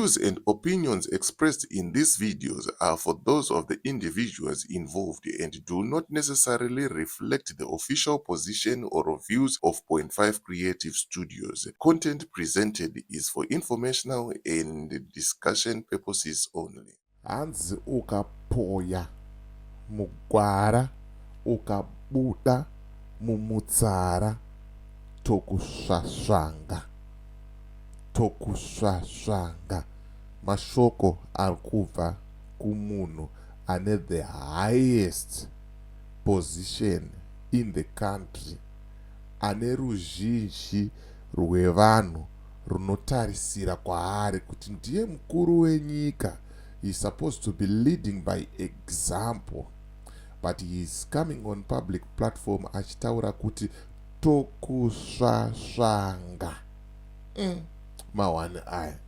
views and opinions expressed in these videos are for those of the individuals involved and do not necessarily reflect the official position or views of Point 5 Creative Studios. Content presented is for informational and discussion purposes only. Hanzi ukapoya mugwara ukabuda mumutsara tokusvasvanga tokusvasvanga mashoko ari kubva kumunhu ane the highest position in the country ane ruzhinji rwevanhu runotarisira kwaari kuti ndiye mukuru wenyika he is supposed to be leading by example but he is coming on public platform achitaura kuti tokusvasvanga mm. mahwani aya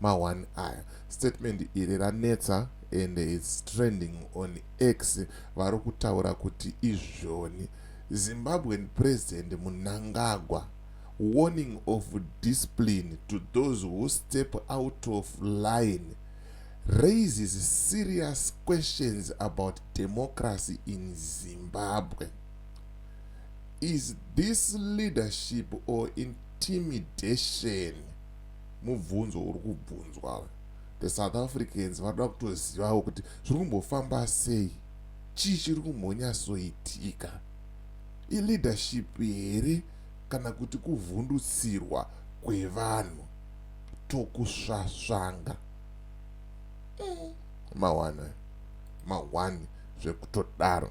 mahwani aya statement iri ranetsa and its trending on x vari kutaura kuti izvoni zimbabwean president munangagwa warning of discipline to those who step out of line raises serious questions about democracy in Zimbabwe. Is this leadership or intimidation? Mubvunzo uri kubvunzwa. The South Africans vanoda kutozivawo kuti zviri kumbofamba sei, chii chiri kumbonyatsoitika. Ileadership here kana kuti kuvhundutsirwa kwevanhu tokusvasvanga mm. mahwani mahwani zvekutodaro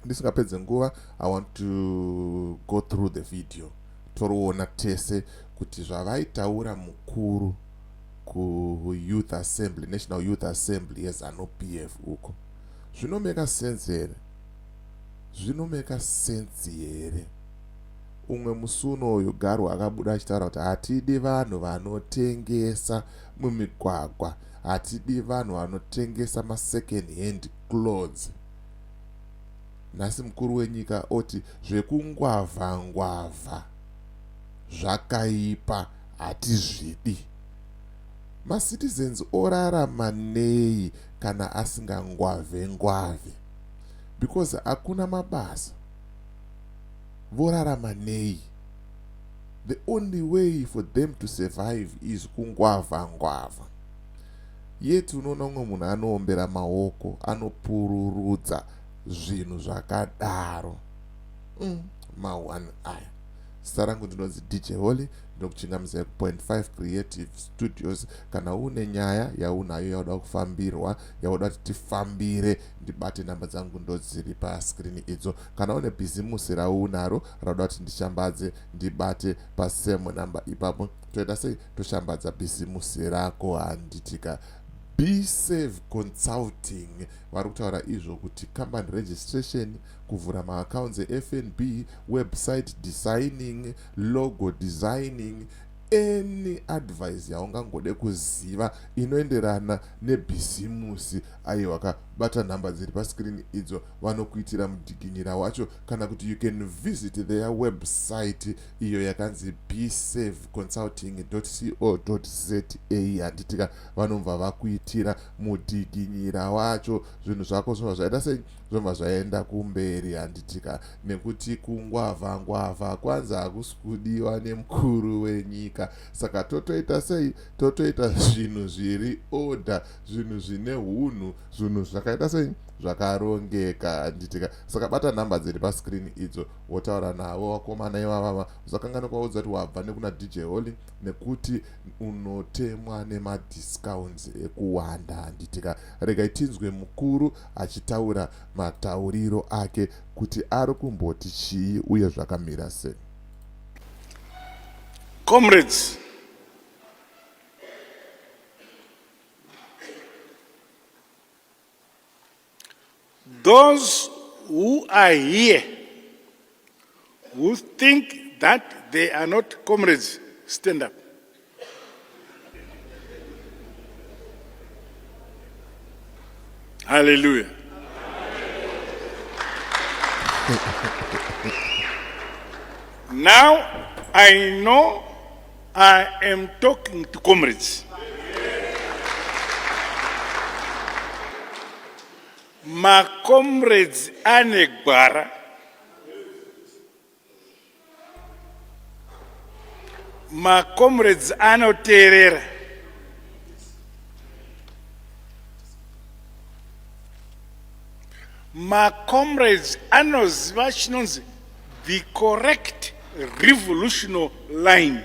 ndisingapedze nguva i want to go through the video toriona tese kuti zvavaitaura mukuru kuyouth assembly national youth assembly yezanu p f uko zvinomeka sense here Zvinomeka sense here? Umwe musi unoyu Garwe akabuda achitaura kuti hatidi vanhu vanotengesa mumigwagwa, hatidi vanhu vanotengesa masecond hand clothes. Nhasi mukuru wenyika oti zvekungwavha ngwavha zvakaipa hatizvidi. Macitizens orarama nei kana asingangwavhe ngwavhe? Because hakuna mabasa vorarama nei the only way for them to survive is kungwavha ngwavha yet unoona umwe munhu anoombera maoko anopururudza zvinhu zvakadaro mm, ma1 aya zita rangu ndinonzi dj holy ndinokuchingamidzai kupoint 5 creative studios kana une nyaya yaunayo yauda kufambirwa yauda kuti tifambire ndibate namba dzangu ndodziri pascreen idzo kana une bhizimusi raunaro rauda kuti ndishambadze ndibate pasame number ipapo toita sei toshambadza bhizimusi rako handitika bsave consulting vari kutaura izvo kuti company registration kuvhura maaccounts efnb website designing logo designing any advice yaungangode kuziva inoenderana nebhizimusi aiwa ka bata nhamba dziri pascreen idzo vanokuitira mudhiginyira wacho kana kuti you can visit their website iyo yakanzi bsaveconsulting co za handitika vanobva vakuitira mudhiginyira wacho zvinhu zvako zvinobva zvaita sei zvobva zvaenda kumberi handitika nekuti kungwavha ngwavha kwanzi hakusi kudiwa nemukuru wenyika saka totoita sei totoita zvinhu zviri order zvinhu zvine hunhu zvinhu zvakaita sei zvakarongeka handitika saka bata nhamba dziri pascreen idzo wotaura navo vakomana ivavava usakanganwa kuvaudza kuti wabva nekuna dj holly nekuti unotemwa nemadiscounts ekuwanda handitika regai tinzwe mukuru achitaura matauriro ake kuti ari kumboti chii uye zvakamira sei. Comrades, those who are here who think that they are not comrades, stand up. Hallelujah. Now I know I am talking to comrades. Macomrades ane gwara. Macomrades anoteerera. Macomrades anoziva chinonzi the correct revolutionary line.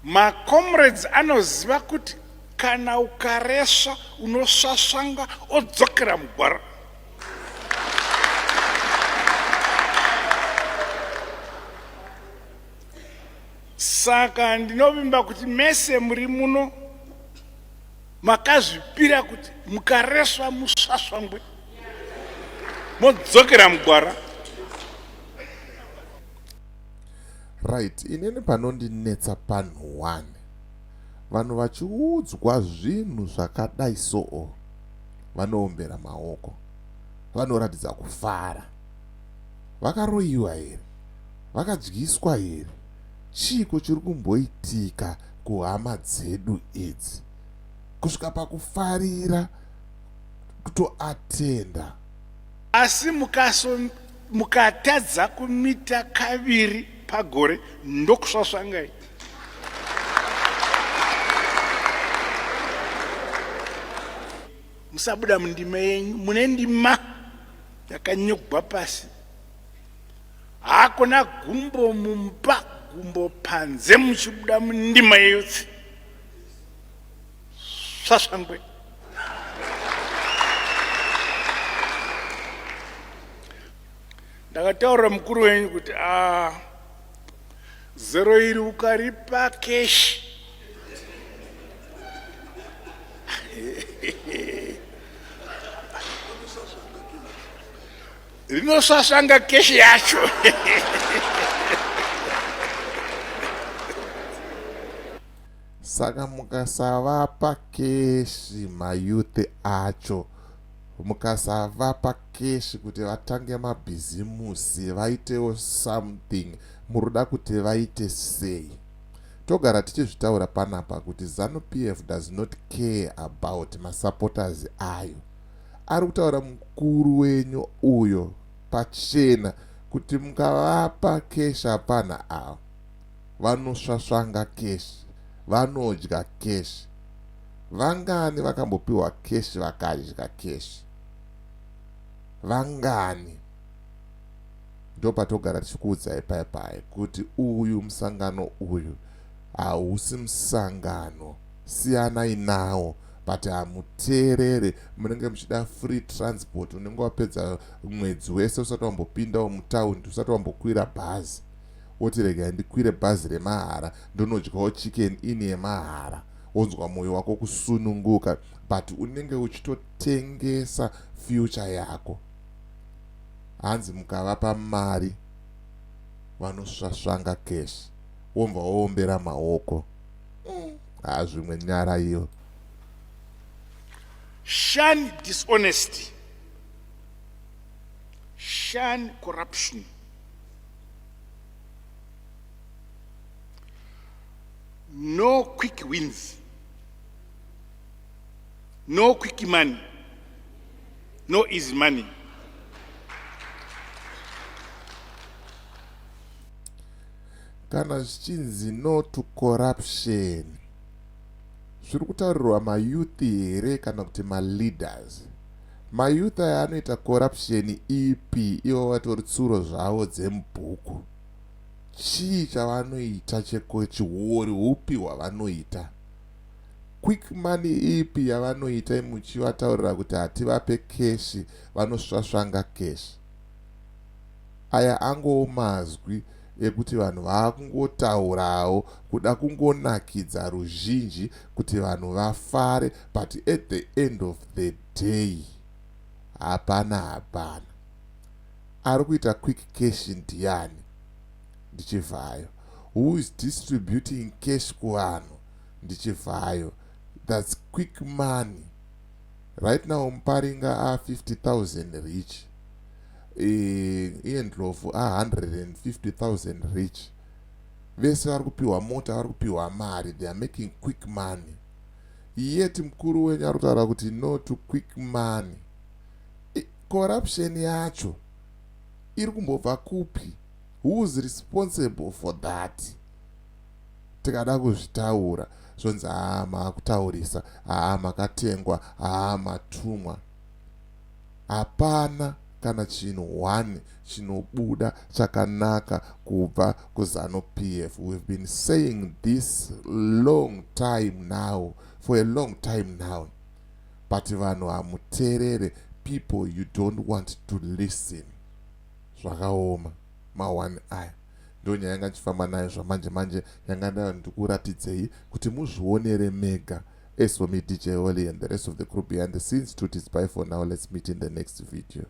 Macomrades anoziva kuti kana ukaresva unosvasvanga odzokera mugwara. Saka ndinovimba kuti mese muri muno makazvipira kuti mukaresva musvasvangwe modzokera mugwara. Right, inini panondinetsa panhu one, vanhu vachiudzwa zvinhu zvakadai soo vanoombera maoko, vanoratidza kufara. Vakaroyiwa here? Vakadyiswa here? Chiiko chiri kumboitika kuhama dzedu idzi kusvika pakufarira kutoatenda? Asi mukaso mukatadza kumita kaviri pagore ndokusvasvangai. Musabuda mundima yenyu, mune ndima yakanyogwa pasi. Hakuna gumbo mumba, gumbo panze muchibuda mundima yeyotsi. Svasvangwe. Ndakataurira mukuru wenyu kuti ah, zero iri ukaripa keshi rinosvasvanga keshi yacho. Saka mukasavapa keshi mayouth acho, mukasavapa keshi kuti vatange mabhizimusi vaitewo something, muruda kuti vaite sei? Togara tichizvitaura panapa kuti Zanu PF does not care about masupporters ayo. Ari kutaura mukuru wenyu uyo pachena kuti mukavapa keshi hapana ava. Vanosvasvanga keshi, vanodya keshi. Vangani vakambopiwa keshi vakadya keshi? Vangani? Ndopatogara tichikuudzai pai pai kuti uyu musangano uyu hausi musangano, siyanai nawo, but hamuteerere. Munenge muchida free transport, unenge wapedza mwedzi wese usati wambopindawo mutaundi, usati wambokwira bhazi, woti regai ndikwire bhazi remahara ndonodyawo Chicken Inn yemahara, wonzwa mwoyo wako kusununguka, but unenge uchitotengesa future yako. Hanzi mukavapa mari vanosvasvanga cash, wobva waombera maoko. Ha, zvimwe nyara iyo. Shun dishonesty, shun corruption. No quick wins, no quick money, no easy money. Kana zvichinzi no to corruption, zviri kutaurirwa mayouth here kana kuti maleaders? Mayouth aya anoita corruption ipi ivo vatori tsuro zvavo dzemubhuku? Chii chavanoita chechihuori hupi hwavanoita? Quick money ipi yavanoita muchivataurira kuti hativape keshi vanosvasvanga keshi? Aya angowo mazwi ekuti vanhu vakungotaurawo kuda kungonakidza ruzhinji kuti vanhu vafare, but at the end of the day hapana hapana. Ari kuita quick cash ndiani? NdiChivhayo. Who is distributing cash kuvanhu? NdiChivhayo. That's quick money. Right now Muparinga a 50,000 rich, iye Ndlovu a 150,000 rich. Vese vari kupiwa mota, vari kupiwa mari, they are making quick money. Yet mukuru wenyu ari kutaura kuti no to quick money. Corruption yacho iri kumbobva kupi? Who is responsible for that? Tikada kuzvitaura zvonzi haa, maakutaurisa, haa, makatengwa, haa, matumwa. Hapana kana chinhu one chinobuda chakanaka kubva kuZANU PF. We've been saying this long time now, for a long time now, but vanhu hamuteerere. People, you don't want to listen. Zvakaoma ma1 aya. Ndo nyaya yanga ndichifamba nayo zvamanje manje, yanga ndava ndikuratidzei kuti muzvionere mega. As for me, DJ Holly, and the rest of the crew behind the scenes, truth is bye for now. Let's meet in the next video.